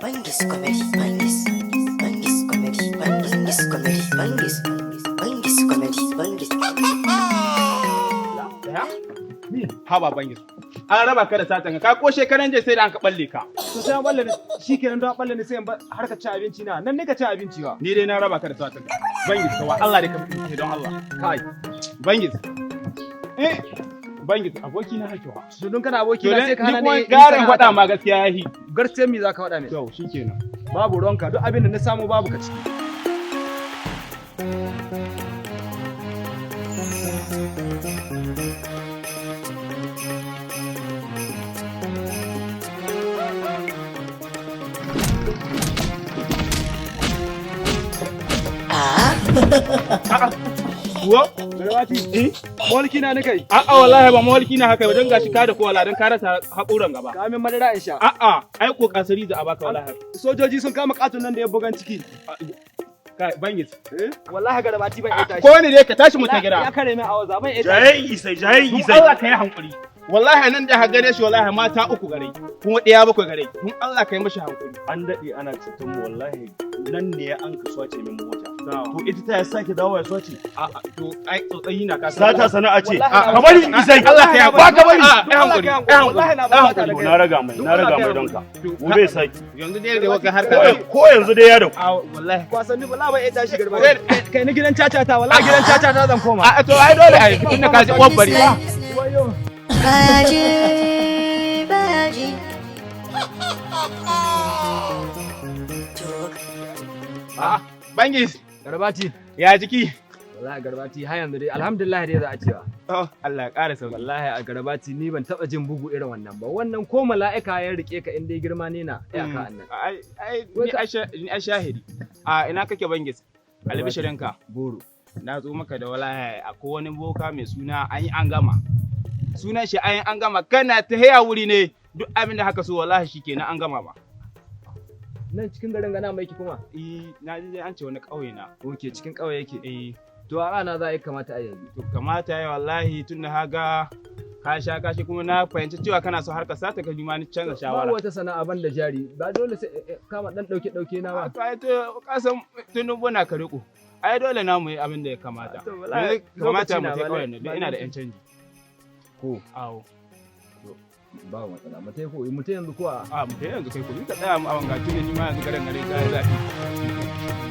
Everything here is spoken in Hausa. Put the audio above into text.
Bangis Comedy, Bangis, Bangis Comedy, Bangis Comedy, Bangis, Bangis Comedy, Bangis. Daya? Haba Bangis. An raba ka da satan ka ko shekaran jiya sai da an ka balle ka. To sai an balle ni shikenan, don an balle ni sai in bar harkar cin abinci na nan ne ka cin abinci ba. Ni dai na raba ka da satan ka. Bangis, ka wa Allah da ka fi don Allah. Kai. Bangis. Eh, Bangis, aboki na hakewa. To don kana aboki na sai ka hana ni ni kuma garin faɗa ma gaskiya yahi. Gaskiya me zaka faɗa min? To shikenan. Babu ruwanka, duk abin da na samu babu ka ciki. Wo? Garbati. Eh? Mulki na ni kai. A'a, wallahi ba mawalki na haka ba, don gashi ka da kowa don ka rasa haƙuran gaba. Ka min madara in sha. A'a, ai ko kasari za a baka wallahi. Sojoji sun kama katon nan da ya bugan ciki. Kai Bangis. Eh? Wallahi Garbati ban iya tashi. Ko ne dai ka tashi mu ta Ya gida. kare min awaza, ban iya tashi. Jayen isai, jayen Don isai. Allah ka yi hankuri. Wallahi nan da ha gane shi, wallahi mata uku gare, kuma ɗaya bakwai gare. Don Allah ka yi mashi hankuri. An daɗe ana cutar mu, wallahi nan ne an ka swace min mota. To ita ta ya sake dawo ya swace. A'a, to ai tsotsayi na ka san. Sata sana'a ce. Wallahi Ka bari isai. Allah ka yi Ba ka bari. A'a, ai hankuri, ai hankuri. Wallahi na Ai ba hankuri. da To na raga mai, na raga mai don ka. Gobe sake. Yanzu dai da wata harka. Ko yanzu dai ya da A wallahi. Wasanni wallahi ban iya tashi Garbati. Kai ni gidan caca ta, wallahi gidan caca ta zan koma. A to ai dole ai tunda ka ji uwar bari ba. Wayo. Baji, baji. To A'a, Bangis, Garbati. ya jiki. Wallahi Garbati har yanzu dai alhamdulillah dai za a cewa. Oh, Allah ya ƙara sauki. Wallahi a Garbati ni ban taba jin bugu irin wannan ba. Wannan ko mala'ika ya rike ka in dai girma ne na iyaka annan. Ai ai ni a shahidi. A ina kake Bangis? Albishirinka. Goro. Na zo maka da wallahi akwai wani boka mai suna an yi an gama. Sunan shi an yi an gama, kana ta haya wuri ne duk abin da haka so wallahi shikenan an gama ba. Nan cikin garin gana mai kuma. Eh, na ji dai an ce wani ƙauye na. Oke, cikin ƙauye yake. Eh, To a rana za a yi kamata a yanzu. To kamata ya wallahi tun da haga ka sha kashi kuma na fahimci cewa kana so harka sata ka nima ni canza shawara. Babu wata sana'a ban da jari, ba dole sai kama dan dauke dauke na ba. To ai to kasan Tinubu na ka riko. Ai dole na mu yi abin da ya kamata. To, wallahi, Yanzu kamata lokaci mu na tai ba ƙauyen nan don ba ina da lokaci. 'yan canji. Ko Awo. ba matsala, mu tai ko mu tai yanzu ko a A mu tai yanzu kai ku ni ka tsaya mu a wanga tun da ni ma yanzu garin gare ta yi zafi.